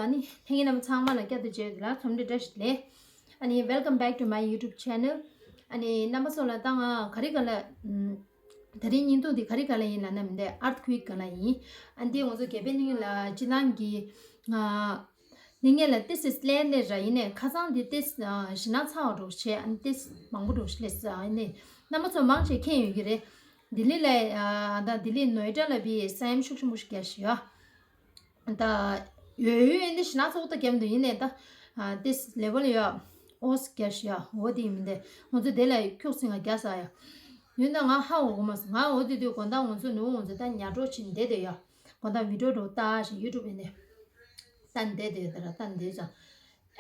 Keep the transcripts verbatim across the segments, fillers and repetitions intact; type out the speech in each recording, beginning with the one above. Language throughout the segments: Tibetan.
ཨ་ནི་ལྷན་རྒྱས་རྣམ་པ་ཚང་མ་ལ་བསྐྱར་དུ་མཇལ་བ་དེ་ལ་འཚམས་འདྲི་བཀྲ་ཤིས་བདེ་ལེགས། ཨ་ནི་welcome back to my YouTube channel. ཨ་ནི་རྣམ་པ་ཚོ་ལ་ད་ང་ག་རེ་ག་ལ་ཨམ། ད་རིང་བརྙན་ཐུང་འདི་ག་རེ་ག་ལ་ཡིན་ལབ་ན་མི་འདི་earthquake ག་ལ་ཡིན། ཨ་འདི་ང་ཚོ་རྒྱ་བལ་གླིང་ལ་སྤྱིར་བཏང་གི་ང་གླིང་ངེད་ལ་ཏོག་ཙམ་སླེབས་ནས་ར་ཡིན་ནས་ཁ་སང་འདི་ཏོག་ཙམ་ཞེད་སྣང་ཚ་བ་འདྲ་བོ་བྱས། ཨ་ནི་ཏོག་ཙམ་མང་པོ་འདྲ་བོ་ཞིག་སླེབས་ས། ཨ་ནི་རྣམ་པ་ཚོ་མང་ཆེ་མཁྱེན་ཡོད་ཀྱི་རེད། ལྡི་ལི་ལ་ཨ་ད་ལྡི་ལི་ནོའི་ཌ་ལ་བི་ས་ཡོམ་ཤུགས་ཆེན་པོ་ཞིག་རྒྱག་བཞག་ཡོད། ད་ཡོད་ཡོད་ཨེ་འདི་ཞེད་སྣང་ཚ་བོ་ད་རྒྱབ་འདུག་ཡིན་ནས་ད་ཨ་ཏོག་ཙམ་ལེ་ཝལ་ཡོད། ཨོ་སི་རྒྱག་བཞག་ཡོད། འོ་དེ་ཡིན་མིན་དེ་ང་ཚོ་དེ་ལ་ཁྱུག་ཙམ་ང་རྒྱག་ས་ཡོད། ཡིན་ད་ང་ཧ་གོ་གི་མ་སོང་། ང་འོ་དེ་དུས་དགོང་དག་ང་ཚོ་ནུ་ང་ཚོ་ད་ཉལ་འགྲོ་བྱེད་བསྡད་དེ་ཡོད། དགོང་དག་བི་ཌི་ཡོ་འདྲ་བོ་ལྟ་ཞིག་ཡུ་ཊུབ་ཡིན་ནས་ལྟ་བསྡད་དེ་ཡོད། ད་ར་ལྟ་བསྡད་ཙང་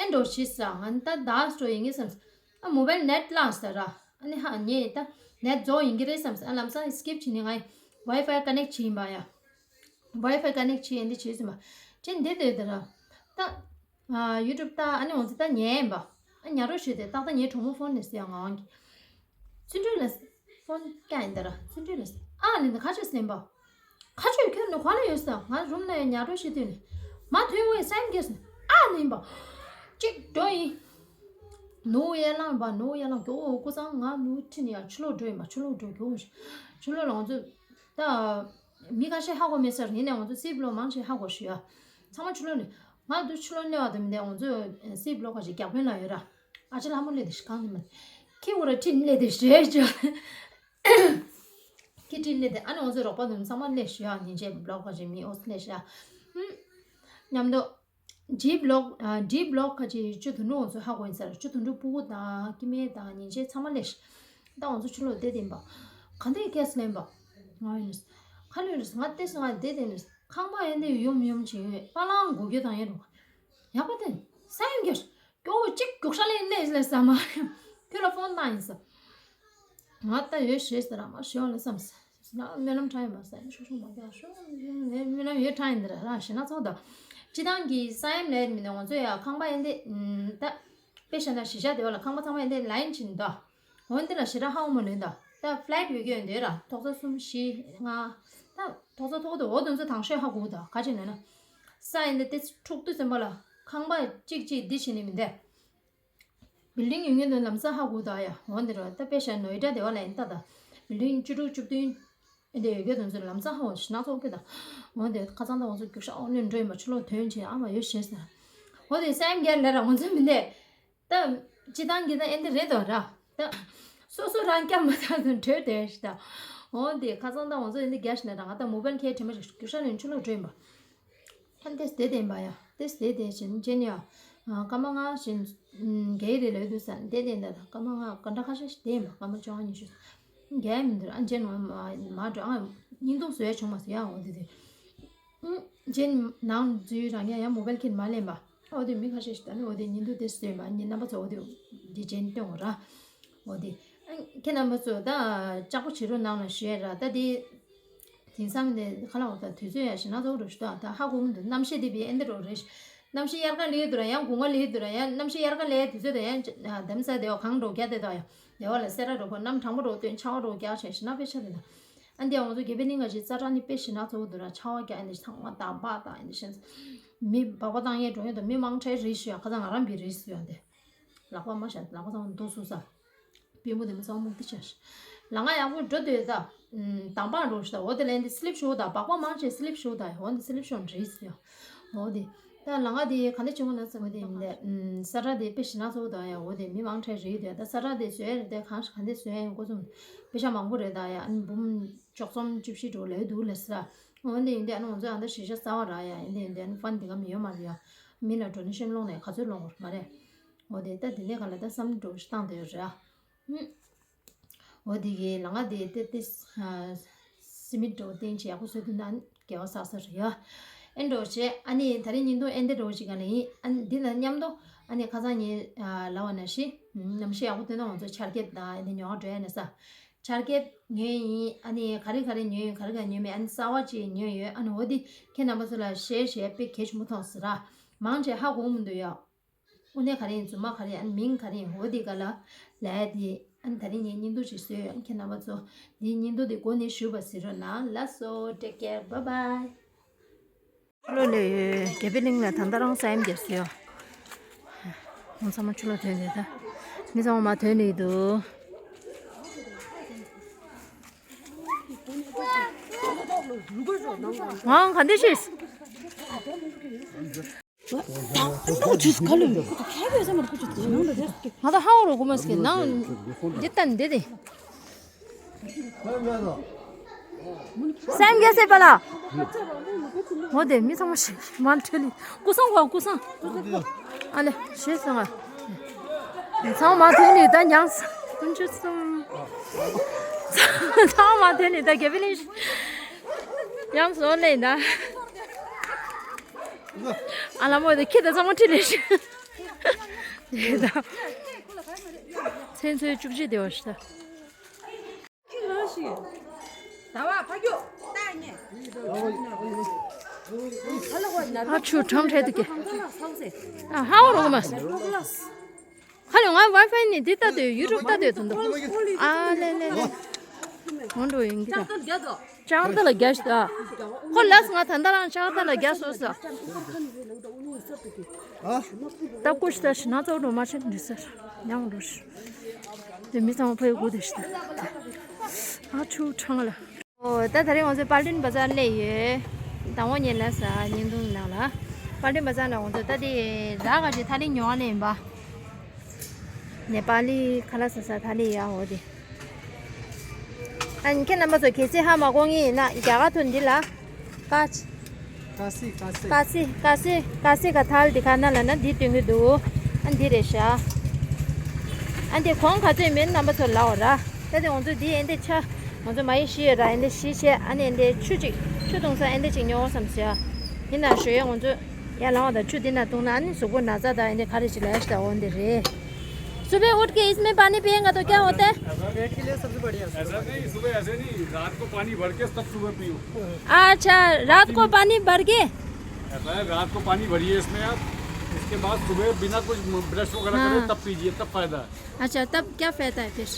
ཨེ་འགྲོ་བྱེད་ས། ང་ད་ད་སྤྲོ་ཡིན་ངེས་བསམ་སོང་། ཨ་མོ་བལ་ནེཊ་བརླག་ས་ར། ཨ་ནི་ཧ་ངས་ད་ནེཊ་རྫོགས་ཡིན་གྱི་རེད་བསམ་སོང་། ཨ་ལམ་སང་སི་ཀིབ་བྱས་ནས་ང་ཝའི་ཕའི་ཀ་ནེག་བྱས་ཡིན་པ་ཡ། ཝའི་ཕའི་ཀ་ནེག་བྱས་ཡིན་འདི་བྱས་ཟིན་པ། ཅི་འདི་དེ་ད་ར། ད་ཨ་ཡུ་ཊུབ་ལྟ། ཨ་ནི་འོང་ཚེ་ད་ཉལ་ཡིན་པ། ཨ་ཉལ་རོགས་ཞུས་ཏེ་ཏག་ཏག་ངའི་གྲོགས་མོ་ཕོན་ནས་ཟེར་ཡ་ང་དབང་གི། བརྩོན་འགྲུས་ལ་ཕོན་བཀྱག་ཡིན་ད་ར། བརྩོན་འགྲུས་ལ་ཨ་ནི་ཁ་ཆོས་ཟིན་པ། ཁ་ཆོས་ཁྱོད་ནི་ག་ལ་ཡོད་ས། ང་རུམ་ལ་ཡོད། ཉལ་རོགས་ཞུས་དུས་ནི་མ་ཐོན་འོས་སེམས་སྐྱེས་སོང་། ཨ་ནི་ཡིན་པ། གཅིག་འགྲོ་ཡིན། ནུ་ཡ་ལང་བ་ནུ་ཡ་ལང་གི་ཨོ་ཀུ་ཚང་ང་ནུ་ཁྲིད་ནི་ཡ་ཕྱི་ལོགས་འགྲོ་ཡིན་པ། ཕྱི་ལོགས་འགྲོ་གི་ཨོ་ཕྱི་ལོགས་ལ་ང་ཚོ་ད་མི་ཁ་ཤས་ཧ་གོ་མེད་ས་རེད། ཡིན་ནའི་ང་ཚོ་སི་བི་ལོག་མང་ཆེ་ཧ་གོ་ཞུ་ཡ། ཚང་མ་ཕྱི་ལོགས་ནས་ང་དུ་ཕྱི་ལོགས་གནས་བ་དུ་མི་འདས། ང་ཚོ་སི་བི་ལོག་ཁ་ཅིག་རྒྱག་དཔོན་ལ་ཡོད་ར། ཨ་ཅེ་ལྷ་མོ་སླེབས་དེ་ཤི་གང་ནི་མ་ཁི་འུ་ར་ཁྲིད་སླེབས་དེ་རེད་ཅོ། ཁི་ཁྲིད་སླེབས་དེ་ཨ་ནི་ང་ཚོ་རོགས་པ་དུ་ཚང་མ་སླེབས་ཞུ་ཡ། ཉིན་བྱེད་བི་ལོག་ཁ་ཅིག་མི་ཨོ་སི་སླེབས་ཤ་མཉམ་དུ། ཌི་བི་ལོག་ཌི་བི་ལོག་ཁ་ཅིག་ཅོ་དུ་འགྲོ་ང་ཚོ་ཧ་གོ་ཡིན་ས་ར། ཅོ་དུ་འགྲོ་སྤུ་གུ་དང་ཀི་མེ་དང་ཉིན་བྱེད་ཚང་མ་སླེབས་ཤ། ད་ང་ཚོ་ཕྱི་ལོགས་བསྡད་དེ་ཡིན་པ། ག་འདྲའི་ཁེ་སི་ལེན་པ། ང་ཡིན་ཁ་ལོས་རེད། ང་བལྟས་སོང་། ང་བསྡད་དེ་ནི་ཁང་པ་ཡན་དེ་ཡོམ་ཡོམ་བྱེད་ཡོད། པ་ལང་སྒུག་རྒྱུ་དང་ཡན་རུང་ཡག་པ་དེ་ས་ཡོམ་རྒྱག་སྐྱོ་བོ་གཅིག་རྒྱུག་ཤ་ལེན་ལེ་ལེ་ས་མ་ཁྱོད་ལ་ཕོན་བཏང་ཡིན་ས། ང་ལྟ་ཡོད་ཞེས་ཟེར་ར་མ་ཞེས་ལ་བསམ་ས། ང་སྨོན་ལམ་ཁྲ་ཡིན་མ་ས་ཡིན་ཤོག་ཤོག་མ་རྒྱག་ཤོག་སྨོན་ལམ་ཡོད་ཁྲ་ཡིན་འདི་ར་ར་ཞེ་ན་ཚོགས་དང་། སྤྱི་བཏང་གི་ས་ཡོམ་ལས་མི་ནི་ང་ཚོ་ཡ་ཁང་པ་ཡན་དེ་ད། དཔེ་བཞག་ན་གཞིས་ཆགས་དེ་བ་ལ་ཁང་པ་ཚང་མ་ཡིན་ཏེ་ལ་ཡིན་ཕྱིན་ད། འོན་ཏེ་ལ་ཞེ་དྲག་ཧ་གོ་མ་ལོན་ད། ད་ཕ་ལེཊ་ཡོད་ཀྱི་ཡོད་འདོད་ར། ཐོག་ས་གསུམ་བཞི་ལྔ། ད་ཐོག་ས་ཐོག་ཏུ་འོ་དོན་ཚོ་དང་ཤོས་ཧ་གོ་ད་ག་ཅིག་ལ་ན། ས་ཡིན་ཏེ་ཏེ་འཁྲུག་དུས་ཙམ་པ་ལ་ཁང་པ་གཅིག་གཅིག་འདི་བྱེད་ནི་མིན་ཏེ། བིལ་ཌིང་ཡོད་ངེས་དོན་ལམ་སང་ཧ་གོ་ད་ཡ། འོན་ཏེ་ར་ད་དཔེ་བཞག་ནོ་ཡི་ཏྲ་དེ་བ་ལ་ཡིན་ད་ད། བིལ་ཌིང་བཅུ་དྲུག་བཅུ་བདུན། ཨེ་འདྲ་ཡོད་རྒྱུ་དོན་ཚོ་ལམ་སང་ཧ་བ་ཞིག་སྣ་ཚོགས་ཀྱི་དང་། འོན་ཏེ་ཁ་ཚང་དང་ང་ཚོ་རྒྱུག་ཤ་ཨོ་ནུས་འགྲོ་ཡིན་པ་ཕྱི་ལོགས་དོན་ཆེ་ཨ་མ་ཡོད་ཞེས་ཟེར། འོ་དེ་སེམས་རྒྱལ་ལས་ར་ང་ཚོ་མི་འདས། ད་སྤྱི་བཏང་གི་ད་ཨེ་འདི་རེད་དོ་ར། ད་སོ་སོ་རང་སྐྱབས་མ་ཐག་ཏུ་བྲོས་དེ་ཞིག་ད། འོ་དེ་ཁ་ཚང་དང་ང་ཚོ་ཨེ་འདི་རྒྱ་ཞིག་ན་ར་ང་ད་མོ་བལ་ཁའི་དྲི་མ་ཞིག་རྒྱུག་ཤ་ལེན་ཕྱི་ལོགས་འགྲོ་ཡིན་པ། ཨ་ཏེས་དེ་བསྟན་པ་ཡ། ཏེས་དེ་བསྟན་བཞིན་ཅན་ཡ། ཨ་སྐར་མ་ལྔ་བཞིན། རྒྱའི་རེ་ལོས་དུས་ས་དེ་བསྟན་ད་སྐར་མ་ལྔ་ག་འདྲ་ཁ་ཤས་ཤིག་བསྟན་པ་སྐར་མ་བཅོ་ལྔ་ཉི་ཤུ། རྒྱའི་མི་འདུག་ཨ་ཅན་མ་མ་འགྲོ་ཨ་བརྙན་ཐུང་བཟོ་ཡ་བྱུང་མ་སོང་ཡ། འོ་དེ་དེ། ཅན་ནང་འཛུལ་རང་ཡ་ཡ་མོ་བལ་ཁྱེར་མ་ལེན་པ། འོ་དེ་མི་ཁ་ཤས་ཤིག་ད་ནི་འོ་དེ་བརྙན་ཐུང་དེ་བཟོས་མ་ཉིན་རྣམ་པ་ཚོ་འོ་དེ་འདི་ཅན་སྟོན་འོ་ར། འོ་དེ། ཨ་ཁྱེད་རྣམ་པ་ཚོ་ད་ལྕགས་པོ་བྱེད་རོགས་གནང་ལ་ཞུ་ཡ་ར། ད་དེ་དེང་སང་དེ་ཁ་ལ་འོ་ད་དུས་ཚོད་ཡ་ཞེ་ན་ཚོགས་རོགས་ཞུ་ད། ད་ཧ་གོ་མི་འདུག་གནམ་གཤིས་དེ་བི་ཨེ་འདི་རོགས་རེད། གནམ་གཤིས་དབྱར་ཁ་ལས་དུ་ར་ཡང་དགུན་ཁ་ལས་དུ་ར་ཡང་གནམ་གཤིས་དབྱར་ཁ་ལས་དུས་ཚོད་དུ་ཡང་དམ་ས་དེ་བ་གང་འགྲོ་རྒྱ་དེ་དག་ཡང་དེ་བ་ལ་སེ་ར་འགྲོ་ཁོ་གནམ་གྲང་མོ་འགྲོ་སྟོན་ཆར་པ་འགྲོ་རྒྱ་ཆེ་ཞེ་ན་དཔེ་ཆ་དེ་ད། ཨ་འདི་ང་ཚོ་དགེ་བའི་གླིང་ག་ཞིག་རྩ་གྲགས་ནི་དཔེ་ཞེ་ན་ཚོགས་དུ་ར་ཆར་པ་རྒྱ་ཨེ་འདི་ཚང་མ་དམ་པ་དང་ཨེ་འདི་ཞེ་ན་མི་སྦག་པ་བཏང་ཡས་འགྲོ་ཡས་དང་མི་མང་ཁྲའི་རིས་ཞུ་ཡ་ཁ་ཚང་ང་རང་བི་རིས་ཞུ་ཡ་དེ། ལག་པ་མ་བཞག་ལག་པ་ཚང་མ་རྡོ་བཟུང་ས། པུས་མོ་དེ་མོ་ཚང་མ་མུག་ཏི་ཆ་ཤི། ལ་ང་ཡག་པོ་འགྲོ་འདོད་ད། དང་པ་འགྲོ་ཤི་ད་འོ་དེ་ལན་དེ་སི་ལིབ་ཤོག་ད་སྦག་པ་མང་ཆེ་སི་ལིབ་ཤོག་ད་འོ་འདི་སི་ལིབ་ཤོག་འདྲེས་ཡོད། འོ་དེ། ད་ལ་ང་དེ་ག་ནས་བྱུང་བ་ན་ཟེར་བ་དེ་ཡིན་ལས། ས་ཁྲ་དེ་དཔེ་ཞེ་ན་ཚོགས་ད་ཡ་འོ་དེ་མི་མང་ཁྲའི་རེད་དེ་ད་ས་ཁྲ་དེ་བཟོས་རེད་དེ་གང་ཞིག་ག་འདི་བཟོས་ཡིན་ཀོ་ཚུམ། དཔེ་ཆ་མང་པོ་རེད་ད་ཡ་ཨ་ནི་འབུམ་བཅུ་གསུམ་བཅུ་བཞི་འགྲོ་ལོས་འདུག་ལས་ས། འོ་འདི་ཡིན་དེ་ཨ་ནི་ང་ཚོ་ཨ་ད་ཞེ་ཤ་ས་བ་ར་ཡ་ཡིན་དེ་ཡིན་དེ་ཨ་ནི་ཕན་དེ་ག་མི་ཡོད་མ་རེད་ཡ། མི་ལ་འགྲོ་ནི་ཤེམ་ལོང་ནས་ག་ཚོད་ལོང་བར་མ་རེད། འོ་དེ་ད་དེ་ནས་ག་ལ་ད་བསམ་འགྲོ་ཞིག་བཏང་དེ་རེད། འོ་དེ་གི་ལ་ང་དེ་ཏེ་ཏེ་སི་མིད་འགྲོ་བསྟན་ཆེ་ཡག་པོ་བཟོས་དུས་ན་དགེ་བ་བསགས་ས་རེད་ཡ། ཨེ་འགྲོ་བྱེད་ཨ་ནི་ད་རིང་ཉིན་ཐོ་ཨེ་འདི་འགྲོ་ཅིག་ག་ལ་ཡིན་ཨ་ནི་འདི་ལ་མཉམ་དུ་ཨ་ནི་ཁ་སང་ཉིན་ལ་བ་ན་ཤི་ནམ་ཤི་ཡག་པོ་སྟོན་ན་ང་ཚོ་ཆར་རྒྱབ་དང་ཨ་ནི་ཉོ་བ་འགྲོ་ཡ་ན་ས། ཆར་རྒྱབ་ཉོས་ཡིན་ཨ་ནི་ག་རེ་ག་རེ་ཉོས་ཡིན་ག་རེ་ག་རེ་ཉོས་མེད་ཨ་ནི་གསར་བ་ཅིག་ཉོས་ཡོད་ཨ་ནི་འོ་དེ་ཁྱེད་རྣམ་པ་ཚོ་ལ་ཤེར་བྱས་དཔེ་གལ་ཆེན་པོ་མཐོང་ཟེར་ར། མང་ཆེ་ཧ་གོ་མི་འདུག་ཡ། དངོས་གནས་ག་རེ་ཡིན་རྫུན་མ་ག་རེ་ཨ་ནི་མིང་ག་རེ་ཡིན་འོ་དེ་ག་ལ་ལས་དེ་ཨ་ནི་ད་རིང་ངས་བརྙན་ཐུང་ཅིག་བཟོས་ཡོད་ཨ་ནི་ཁྱེད་རྣམ་པ་ཚོ་འདིའི་བརྙན་ཐུང་དེ་མགོ་ནས་གཞུག་བར་གཟིགས་རོགས་གནང་ལགས་སོ། Take care, bye bye. ཕྱི་ལོགས་ལ་ཡོད། རྒྱལ་པོའི་གླིང་ལ་ད་ལྟ་རང་ས་ཡོམ་རྒྱག་སྲིད་ཡོད། ཁོང་ཚང་མ་ཕྱི་ལོགས་ཐོན་ནས་ད། མི་ཚང་མ་ཐོན་ནས་འདུག་ང་ག་འདྲ་ཤེས། ང་ད་ཧ་འོ་རོ་གོ་མ་སྐྱེ་ནང་འདི་ལྟ་འདི་དེ། སེམས་རྒྱ་སེ་པ་ལ། འོ་དེ་མི་ཚང་མ་ཞིག་མ་འཕྲད་ལི། ཀུ་སང་གོ་ཀུ་སང་། ཨ་ལེ་ཞེས་སོང་ང་། མི་ཚང་མ་ཐོན་ནས་ད་ཉང་ས་ཀུན་ཆུ་སོང་། ཚང་མ་ཐོན་ནས་ད་རྒྱལ་པོའི་གླིང་ཉང་སོང་ནས་ད། ཨ་ལ་མོ་དེ་ཁྱེད་དང་ཚང་མ་ཁྲིད་ལས་ཤིག་དེ་ད། ཚེ་འཚོའི་བཅུ་གཅིག་དེ་བ་ཤི་ད། ཨ་ཆུ་གྲང་འཕྲལ་དུ་སྐྱེ། ཨ་ཧ་འོ་རོགས་མ། ཁ་ལས་ང་ཝའི་ཕའི་ནས་འདི་ལྟ་དུས་ཡུ་ཊུབ་ལྟ་དུས་དུ་འདུག་ཨ་ལེ་ལེ་ལེ། འོང་འགྲོ་ཡིན་གྱི་ད། ལྕགས་རྟ་ལ་རྒྱ་ཞིག་ད། ཁོ་ལས་ང་ད་ལྟ་རང་ལྕགས་རྟ་ལ་རྒྱ་སོ་སོ། ད་ཀུ་ཤི་ད་ཤི་ན་ཚོགས་འགྲོ་མ་ཆེན་འདྲི་ཟེར། ཉང་འགྲོ་ཤི། དེ་མི་ཚང་མ་ཕའི་དགུ་དེ་ཤི་ད། ཨ་ཆུ་གྲང་ལ། ཨོ་ད་ད་རེས་ང་ཚོ་པཱལ་ཊན་བ་ཛར་སླེབས་ཡོད། དང་པོ་ཉིན་ལ་ས་བརྙན་ཐུང་ནང་ལ། པཱལ་ཊན་བ་ཛར་ལ་ང་ཚོ་ད་དེ་རག་ག་ཅིག་ཐ་ལི་ཉོ་བ་ནས་ཡིན་པ། ནེ་པ་ལི་ཁ་ལག་ཟ་ས་ཐ་ལི་ཡ་འོ་དེ། ཨ་ནི་ཁྱེད་རྣམ་པ་ཚོ་གལ་སྲིད་ཧ་མ་གོ་ངེས་ཡིན་ན་རྒྱ་གར་ཐོན་འདི་ལ། ཀ་ཅི། ཀ་སི་ཀ་སི། ཀ་སི་ཀ་སི་ཀ་སི་ཀ་ཐལ་འདི་ག་ན་ལ་ན་འདི་སྟོན་གི་འདུག་ཨ་འདི་རེད་ཤག་ཨ་འདི་གོང་ག་ཚོད་མིན་རྣམ་པ་ཚོ་ལའོ་ར། ད་དེ་ང་ཚོ་འདི་ཨེ་འདི་ཆ། ང་ཚོ་མ་ཡི་ཤི་ཡོད་ར་ཨེ་འདི་ཤི་བྱས་ཨ་ནི་ཨེ་འདི་ཆུ་ཅིག་ཆུ་བཏུང་ས་ཨེ་འདི་ཅིག་ཉོ་བསམ་ཤག་འདི་ན་ཞོ་ཡ་ང་ཚོ་ཡར་ལངས་པ་དང་ཆུ་འདི་ན་བཏུང་ན་ཨ་ནི་གཟུགས་པོ་ན་ཚ་དང་ཨེ་འདི་ག་རེ་ཅིག་ལས་ཤི་ད་འོ་འདི་རེད། सुबह उठ के इसमें पानी पिएगा तो क्या होता है? पेट के लिए सबसे बढ़िया है। ऐसा नहीं, सुबह ऐसे नहीं, रात को पानी भर के तब सुबह पियो। अच्छा, रात को पानी भर के? ऐसा है, रात को पानी भरिए इसमें आप, इसके बाद सुबह बिना कुछ ब्रश वगैरह करे, हाँ। तब पीजिए, तब फायदा है। अच्छा, तब क्या फायदा है फिर?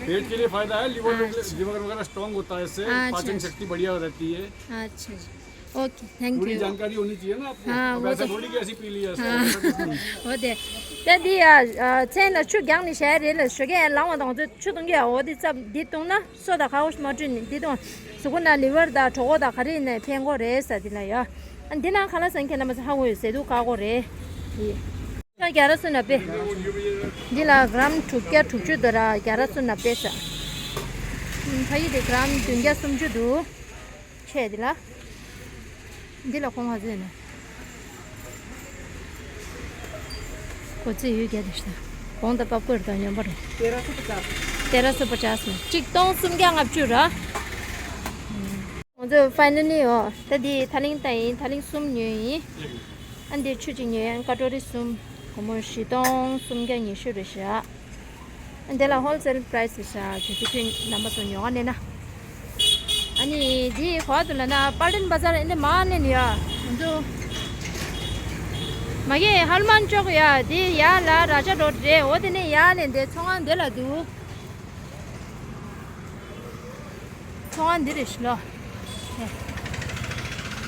पेट के लिए फायदा है, लिवर वगैरह, अच्छा। लिवर वगैरह स्ट्रांग होता है इससे, अच्छा। पाचन शक्ति बढ़िया रहती है। अच्छा जी। OK, thank you। पूरी जानकारी होनी चाहिए ना आपको। हाँ, अब वो ऐसा तो थोड़ी कि ऐसी पी लिया, ऐसा हाँ। ऐसा कुछ नहीं। འོ་དེ། ད་འདི་ཡ། ཨ། མཚན་ལ་ཆུ་རྒྱག་ནི་བྱས་རེད་ལ་ཞོ་གས་ལང་བ་དང་ཚོ་ཆུ་གཏོང་གི་ཡ་འོ་དེ་རྩབ་འདི་བཏུང་ན་སོ་དང་ཁ་འོ་མ་བཀྲུས་ནི་འདི་བཏུང་། གཟུགས་པོ་ན་ལི་ཝར་དང་གྲོད་ཁོག་དང་ག་རེ་ཡིན་ནའི་ཕན་གོ་རེད་ཟེར་འདི་ན་ཡ། ཨ་འདི་ན་ཁ་ལག་ཟ་མཁན་རྣམ་པ་ཚོ་ཧ་གོ་ཡོད་ཟེར་འདུག་ཀ་གོ་རེད། ཡེ། ཀ་རྒྱ་ར་སུ་ན་པེ། འདི་ལ་གྲམ་དྲུག་བརྒྱ་དྲུག་ཅུ་དོ་ར་རྒྱ་ར་སུ་ན་པེ་ས། ཕ་ཡི་དེ་གྲམ་བདུན་བརྒྱ་སུམ་ཅུ་འདུག་ཆེ་འདི་ལ། འདི་ལ་ཁོང་ང་ཟེར་ན། གོ་ཚེ་ཡོད་རྒྱ་རེ་ཤ། གོང་དང་པགས་ཀོ་རེ་དང་ཉམས་པ་རེ། तेरह सौ पचास। तेरह सौ पचास ནས་གཅིག་སྟོང་སུམ་བརྒྱ་ལྔ་བཅུ་ར། ང་ཚོ་ཕའི་ནལ་ལི་ཨོ། ད་འདི་ཐ་ལིང་ད་ཡིན། ཐ་ལིང་གསུམ་ཉོས་ཡིན། ཨ་འདི་ཆུ་གཅིག་ཉོས་ཡིན། ཀ་ཊོ་རི་གསུམ། སྒོར་མོ་བཞི་སྟོང་སུམ་བརྒྱ་ཉི་ཤུ་རེད་ཤག་ཨ་འདི་ལ་ཧོལ་སེལ་པ་རའི་སི་རེད་ཤག་ཇུ་སི་ཁྱོད་རྣམ་པ་ཚོ་ཉོ་ག་ནས་ན། ཨ་ནི་འདི་གོ་བ་དུ་ལ་ན་པཱལ་ཊན་བ་ཛར་ཨེ་འདི་མ་ནས་ནི་ཡ། ང་ཚོ་མ་གི་ཧལ་མན་ཅོག་ཡ་འདི་ཡ་ལ་ར་ཅ་རོ་རེད། འོ་དེ་ནས་ཡ་ནས་འདི་ཚོང་ཁང་འདི་ལ་འདུག་ཚོང་ཁང་འདི་རེད་ཤི་ལོ།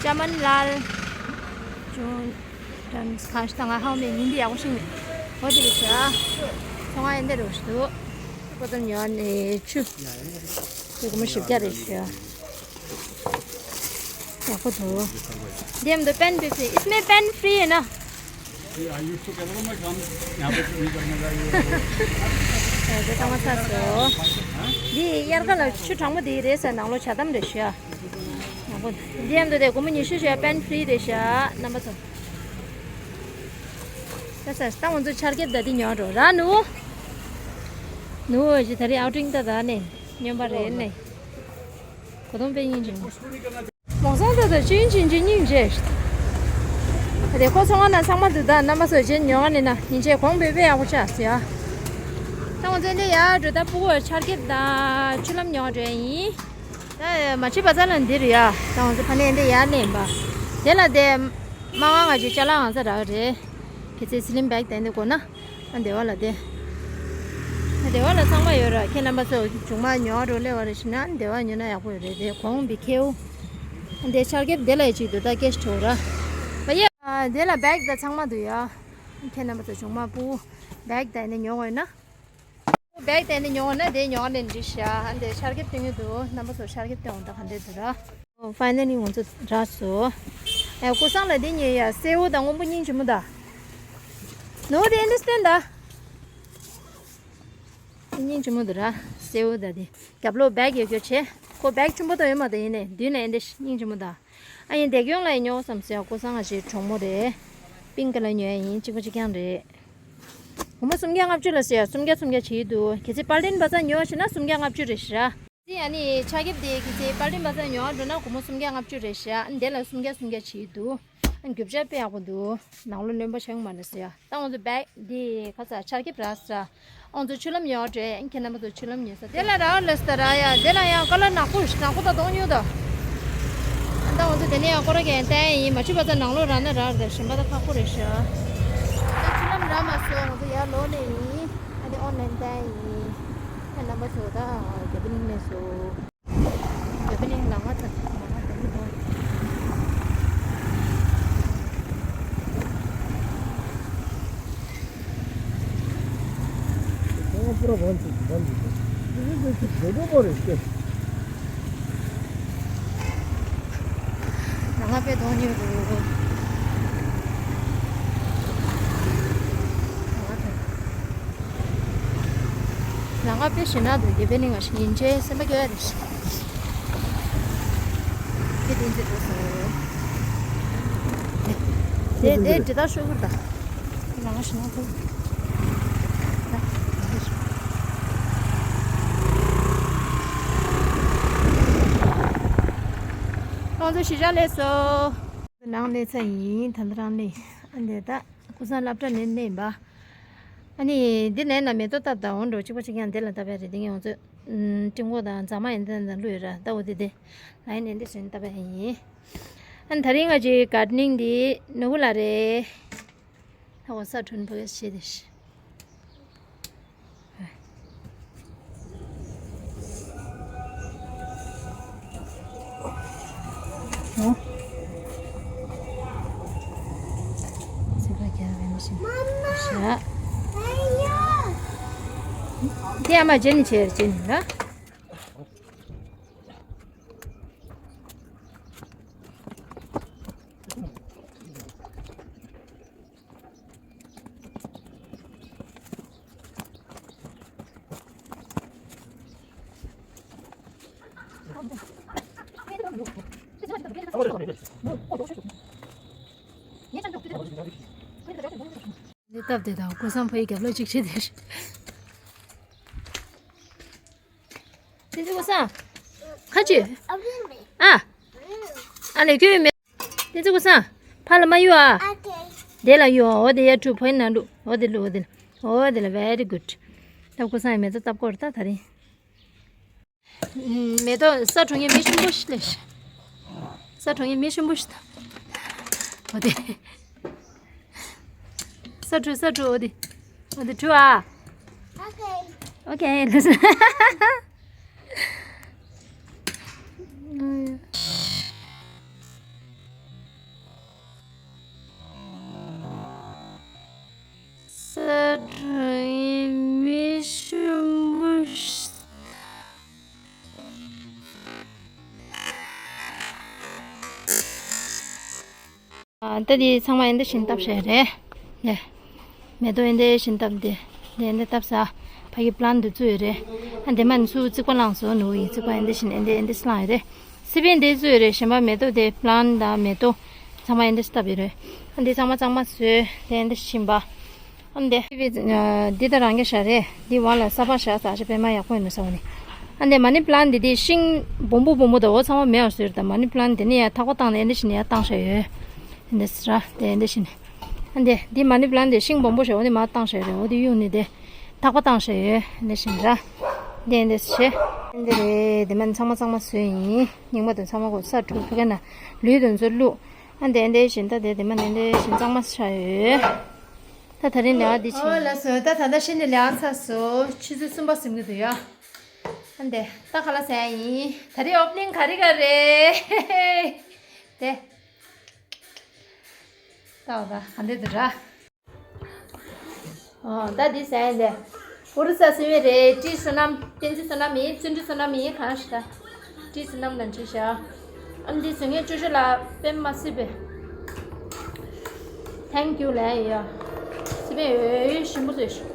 ཅ་མན་ལལ། ཅུང་། ཏན་ཁ་ཤི་ད་ང་ཧའོ་མེ་ཉིན་འདི་ཡག་པོ་ཤིང་། འོ་དེ་རེད་ཤི། ཚོང་ཁང་འདི་རེད་ཤི་འདུག་ཁོ་ཚོ་ཉོ་ནས་ཆུ། དེ་སྒོར་མོ་བཞི་བརྒྱ་རེད་ཤི། ཡག་པོ་འདུག་འདི་མ་གཏོགས་པན་བི་ཧྥི་རི། इसमें पेन फ्री है ना? ये आयुष तो कहता था, मैं काम यहाँ पे शुरू करने का, ये वो। དེ་ཚང་མ་ཚར་སོང་། འདི་དབྱར་ཁ་ལ་ཆུ་གྲང་མོ་དེ་རེད་ཟེར། ནང་ལོགས་ཇ་དམ་རེད་ཤག་འདི་ཡང་འདུག་དེ་སྒོར་མོ་ཉི་ཤུ་ཞིག་པན་ཕི་རི་རེད་ཤག་རྣམ་པ་ཚོ། ད་ས་ད་ང་ཚོ་ཆར་ཁེབས་ད་འདི་ཉོ་འགྲོ་ར་ནུ། ནུ་ཞིག་ད་རེས་ཨའུ་ཊིང་ད་ད་ནས་སྨྱོན་པ་རེད་ནས། གོ་དོན་དཔེ་སྙིང་རྗེ་མོ། མོང་སང་ད་ད་ཅིན་ཅིན་ཅིན་སྙིང་རྗེ། དེ་ཁོ་ཚོ་ང་ན་ཚང་མ་འདུག་ད་རྣམ་པ་ཚོ་རྗེས་ཉོ་ང་ནས་ན་སྙིང་རྗེ་གོང་བེ་བེ་ཡག་པོ་ཆགས་སི་ཡ། ད་ང་ཚོ་འདི་ཡ་འགྲོ་ད་ཕྲུ་གུ་ཆར་ཁེབས་ད་ཆུ་ལམ་ཉོ་འགྲོ་ཡིན། ད་མ་ཆི་བ་ཚ་ལ་འདི་རུ་ཡ། ད་ང་ཚོ་ཕ་ནས་འདི་ཡ་ལེན་པ། དེ་ལ་དེ་མ་ང་ང་ཅི་ཅ་ལག་ང་ཚ་རག་རེད། ཁྱེད་ཚོའི་སི་ལིམ་བེག་དེ་འདི་གོ་ན། ཨ་སྡེ་བ་ལ་དེ། ཨ་སྡེ་བ་ལ་ཚང་མ་ཡོད་ར། ཁྱེད་རྣམ་པ་ཚོ་ཆུང་མ་ཉོ་རོ་ལེ་བ་རེ་ཞིག་ན་སྡེ་བ་ཉོ་ན་ཡག་པོ་ཡོད་རེད་དེ། གོང་བི་ཁེའུ། འདི་ཆར་ཁེབས་དེ་ལ་ཡི་གཅིག་འདུག་ད་ཀེཤ་ཁྲོ་ར། བ་ཡ། ཨ། དེ་ལ་བེག་ད་ཚང་མ་འདུག་ཡ། ཁྱེད་རྣམ་པ་ཚོ་ཆུང་མ་པུ། བེག་ད་ནི་ཉོ་འོས་ན། བེག་ད་ནི་ཉོ་འོས་ན་དེ་ཉོ་ནས་འདྲི་ཤ། ཨ་འདི་ཆར་ཁེབས་སྟོན་གྱི་འདུག་རྣམ་པ་ཚོ་ཆར་ཁེབས་སྟོན་འོང་ད་ག་འདྲས་འདུག་ར། ཕའི་ནལ་ལི་ང་ཚོ་རག་སོང་། ཨེ། ཀོ་སང་ལ་འདི་ཉོས་ཡ། སེའུ་དང་སྔོན་པོ་སྙིང་རྗེ་མོ་ད། ནོ་དེ་འདི་སྟོན་ད། སྙིང་རྗེ་མོ་འདུག་ར། སེའུ་ད་དེ། རྒྱབ་ལོགས་བེག་ཡོད་རྒྱུ་བྱས། ཁོ་བེག་ཆུང་པོ་དང་ཡོད་མ་དང་ཡིན་ནས་མདུན་ལ་ཨེ་འདྲ་སྙིང་རྗེ་མོ་ད། ཨ་ཡིན་བདེ་སྐྱོང་ལ་ཡིན་ཉོ་བསམ་ཟེར་ཡ། ཀོ་སང་ང་ཞེས་གྲོགས་མོ་རེད། པིང་ཀི་ལ་ཉོ་ཡ་ཡིན། གཅིག་པ་གཅིག་རྐྱང་རེད། སྒོར་མོ་སུམ་བརྒྱ་ལྔ་བཅུ་ལ་ཟེར་ཡ། སུམ་བརྒྱ་སུམ་བརྒྱ་བྱེད་ཀྱི་འདུག་གལ་སྲིད་པར་ལྡན་པ་ཚ་ཉོ་བ་བྱེད་ན་སུམ་བརྒྱ་ལྔ་བཅུ་རེད་ཤག་དེ་ཡང་ནི་ཆ་ཁེབས་དེ་གི་ཚེ་པར་ལྡན་པ་ཚ་ཉོ་བ་འགྲོ་ན་སྒོར་མོ་སུམ་བརྒྱ་ལྔ་བཅུ་རེད་ཤག་དེ་ལ་སུམ་བརྒྱ་སུམ་བརྒྱ་བྱེད་ཀྱི་འདུག་རྒྱུ་ཆ་དཔེ་ཡག་པོ་འདུག་ནང་ལོ་རློན་པ་ཆགས་མ་རེད་ཟེར་ཡ། ད་ང་ཚོ་བེག་འདི་ག་ས་ཆར་ཁེབས་རག་ས། ང་ཚོ་ཆུ་ལྷམ་ཉོ་བ་འགྲོ། ཁྱེད་རྣམ་པ་ཚོ་ཆུ་ལྷམ་ཉོས་ས། དེ་ལ་རག་ལས་ད་ར་ཡ། དེ་ལ་ཡང་ཀ་ལར་ནག་པོ་ནག་པོ་ད་གདོང་ཉོ་ད། ད་ང་ཚོ་དེ་ནས་ཡང་སྐོར་ར་གན་བསྟན་ཡིན། མ་ཆུ་བ་ཚ་ནང་ལོགས་རག་ན་རག་རེད། གཞན་པ་ད་ཁག་པོ་རེད་ཤག་ད་ཆུ་ལྷམ་རག་མ་སོང་། ང་ཚོ་ཡར་ལོག་ནས་ཡིན། ཨ་དེ་ཨོན་ལན་བསྟན་ཡིན། ཁྱེད་རྣམ་པ་ཚོ་ད་རྒྱ་པི་ལིང་ནས་སོ། རྒྱ་པི་ལིང་ལ་ང་ཚ་ལ་ང་ཚ་མི་འདུག་ང་དཔེ་གདོང་ཉོས་འདུག་ང་ང་དཔེ་ཞེ་ན་འདུག་དེ་དཔེ་ནི་ང་ཞིག་ཡིན་ཆེ་སེམས་པ་སྐྱོ་ཡ་རེད། དེ་དེ་འཛི་འགྲོ་སོང་། དེ་དེ་འདྲི་ད་ཤོག་གུར་ད། ང་ཞིག་ན་འདུག་ཁོང་ཚོ་གཞིས་ཆགས་སླེབས་སོང་། ནང་སླེབས་ཚར་ཡིན། ད་ལྟ་རང་སླེབས། ཨ་འདི་ད་ཀུ་སང་སློབ་གྲྭ་ནས་སླེབས་པ། ཨ་ནི་འདི་ནས་ན་མེ་ཏོག་བཏབ་དང་འོང་འགྲོ། གཅིག་པ་གཅིག་རྐྱང་འདི་ལ་བཏབ་པ་རེད། འདི་ངས་ང་ཚོ་ཨུམ་སྤྲིན་གོག་དང་རྫ་མ་ཡིན་འདི་ན་བླུགས་ཡོད་ར། ད་འོ་འདི་འདི་ལ་ཡིན་ནས་འདི་བཟོས་ནས་བཏབ་པ་ཡིན། ཨ་ནི་ད་རིང་ང་ཅིག་གར་ཌི་ནིང་འདི་ནོར་བུ་ལ་རེད། ཧ་གོ་ས་གྲོན་པོ་ཡོད་ཤེས་དེ་ཤི། དེ་ཨ་མ་ཇེ་ནི་ཆེར་ཇེ་ནི་ལ། འདི་སྟབས་བདེ་དང་ཀུན་བཟང་ཕ་ཡི་རྒྱབ་ལོགས་གཅིག་བྱེད་དེ། དེ་ཚོ་ཀུན་བཟང་། ཁ་ཅིག་ཨ། ཨ་ལས་ཁྱོད་མེད། དེ་ཚོ་ཀུན་བཟང་། ཕ་ལ་མ་གཡུག་ཨ། དེ་ལ་གཡུག་ཨ། འོ་དེ་ཡ་ཕྲུ་ཕ་ཡི་ན་ལུ། འོ་དེ་ལུ་འོ་དེ་ལུ། འོ་དེ་ལ་very good། ད་ཀུན་བཟང་ཡི་མེ་ཏོག་བཏབ་སྐོར་ད་ད་རིང་། མེ་ཏོག་ས་འཁྲུངས་ཡས་མི་ཆེན་པོ་ཞིག་ལས། ས་འཁྲུངས་ཡས་མི་ཆེན་པོ་ཞིག་དང་། འོ་དེ། ས་འཁྲུ་ས་འཁྲུ་འོ་དེ། འོ་དེ་འཁྲུ་ཨ། ཨོ་ཁེ། ཨོ་ཁེ་ལགས། ས་འཁྲུངས་ཡས་མི་ཆེན་པོ་ཞིག་ཨ། ད་དེ་ཚང་མ་ཨེ་འདི་བཞིན་བཏབ་བཞག་རེད། ཡ། མེ་ཏོག་ཨེ་འདི་བཞིན་བཏབ་དེ། དེ་ཨེ་འདི་བཏབ་ས། ཕ་གི་པི་ལན་དུ་བཙུགས་ཡོད་རེད། ཨ་འདི་མ་ནི་སུ་རྩིག་པ་བླངས་སོ་ནུ་ཡི་རྩིག་པ་ཨེ་འདི་བཞིན་ཨེ་འདི་ཨེ་འདི་བླངས་ཡོད་རེད། སི་པན་དེ་བཙུགས་ཡོད་རེད། གཞན་པ་མེ་ཏོག་དེ་པི་ལན་དང་མེ་ཏོག་ཚང་མ་ཨེ་འདི་བཏབ་ཡོད་རེད། ཨ་འདི་ཚང་མ་གཙང་མ་བཟོས་དེ་ཨེ་འདི་བཞིན་པ། ཨ་འདི། འདི་ད་རང་གི་ཞྭ་རེད། འདི་བ་ལ་ས་ཕག་ཞྭ་ས་ཞྭ་དཔེ་མ་ཡག་པོ་ཡིན་ནོ་ས་བ་ནི། ཨ་འདི་མ་ནི་པི་ལན་འདི་དེ་ཤིང་སྦོམ་པོ་སྦོམ་པོ་ད་འོ་ཚང་མ་མེ་བ་བཟོས་རེད། ད་མ་ནི་པི་ལན་འདི་ནི་ཡ་ཐག་པ་བཏང་ནས་ཨེ་འདི་བཞིན་ཡ་བཏང་བཞག་ཡོད། འདི་སི་ར་དེ་འདི་བཞིན། ཨ་འདི་འདི་མ་ནི་པི་ལན་འདི་ཤིང་སྦོམ་པོ་ཞིག་འོ་འདི་མ་བཏང་བཞག་ཡོད་རེད། འོ་འདི་གཡུག་ནི་དེ་ཐག་པ་བཏང་བཞག་ཡོད། འདི་བཞིན་ར། འདི་འདི་ཞེ། འདི་རེད། དེ་མ་ནི་ཚང་མ་གཙང་མ་བཟོས་ཡིན། རྙིང་པ་དང་ཚང་མ་གོ་ས་འཁྲུ་ཕུ་ཀ་ན་ལུས་དང་ཚོ་བླུག་ཨ་འདི་འདི་བཞིན་ད་དེ་དེ་མ་འདི་འདི་བཞིན་གཙང་མ་བཞག་ཡོད། ད་ད་རིང་ལས་ཀ་འདི་བྱེད། ཨོ་ལགས་སོ། ད་ད་ལྟ་ཕྱི་ནས་ལས་ཀ་ཚར་སོང་། ཆུ་ཚོད་གསུམ་པ་ཟིན་གྱི་འདུག་ཡ། ཨ་འདི་ད་ག་ལ་ཟ་ཡ་ཡིན། ད་རིང་ཨོ་པ་ནིང་ག་རེ་ག་རེད། དེ། ལྟ་བ་ག་འདི་འདི་ར། ཨོ་ད་འདི་ཟ་ཡ་འདི། ཨོ་རི་ས་སི་བན་རེད། བཀྲིས་བསོད་ནམས། བསྟན་འཛིན་བསོད་ནམས་ཡིན། བརྩོན་འགྲུས་བསོད་ནམས་ཡིན། གང་ཞིག་ད། བཀྲིས་བསོད་ནམས་དང་བཀྲིས་ཤག་ཨ་འདི་བཟོ་མཁན་ཅོ་ཅོ་ལགས་དཔེ་མ་སྲིད་པའི། Thank you ལན་ཡ། སི་པན་འོས་ཞིམ་པོ་བཟོས་ཤག་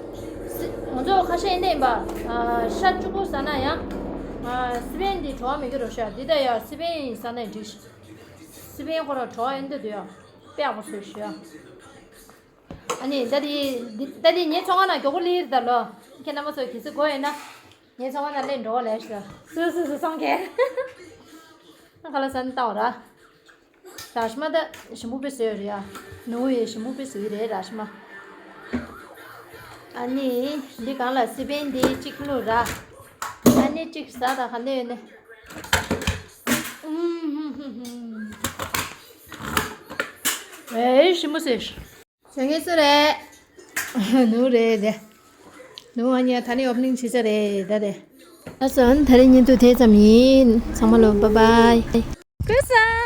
སི་ང་ཚོ་ཁ་ཤས་ཡིན་ནས་ཡིན་པ། ཨ་ཤ་གཅིག་པོ་ཟ་ན་ཡང་། ཨ་སི་པན་འདི་བྲོ་བ་མི་འགྱུར་རོ་ཤག་འདི་ད་ཡ་སི་པན་ཡིན་ཟ་ན་འགྲིག་ཤག་སི་པན་ཁོ་རང་བྲོ་བ་ཡིན་འདི་འདུག་ཡ། དཔེ་ཡག་པོ་བཟོས་ཤག་ཨ་ནི་ད་དེ་ད་དེ་ངའི་ཚོང་ཁང་ནང་མགྱོགས་པོ་སླེབས་ད་ལོ། ཁྱེད་རྣམ་པ་ཚོ་གལ་སྲིད་དགོས་ཡོད་ན། ངའི་ཚོང་ཁང་ནང་སླེབས་འགྲོ་བ་ལས་ཤག་སུ་སུ་སུ་སོང་གས། ཁ་ལ་སན་ཏའོ་ར། ར་ཤི་མ་ད་ཞིམ་པོ་པེ་བཟོས་ཡོད་རེད་ཡ། ནུ་ཡེ་ཞིམ་པོ་པེ་བཟོས་རེད་ར་ཤི་མ། ཨ་ནི་འདི་གང་ལ་སི་པན་འདི་གཅིག་བླུགས་ར། ཨ་ནི་གཅིག་ཟ་ད་ག་འདྲ་ཡོད་ནི། ཨེ་ཞིམ་པོ་བཟོས། བཟོ་མཁན་སུ་རེད། ནུ་རེད་དེ། ནུ་ཨ་ནི་ད་ནི་ཨོ་པ་ནིང་བྱེད་ས་རེད་ད་དེ། ལགས་སོ། ད་རེས་བརྙན་ཐུང་དེ་ཙམ་ཡིན། ཚང་མ་ལོ་bye bye། ཀུ་ས།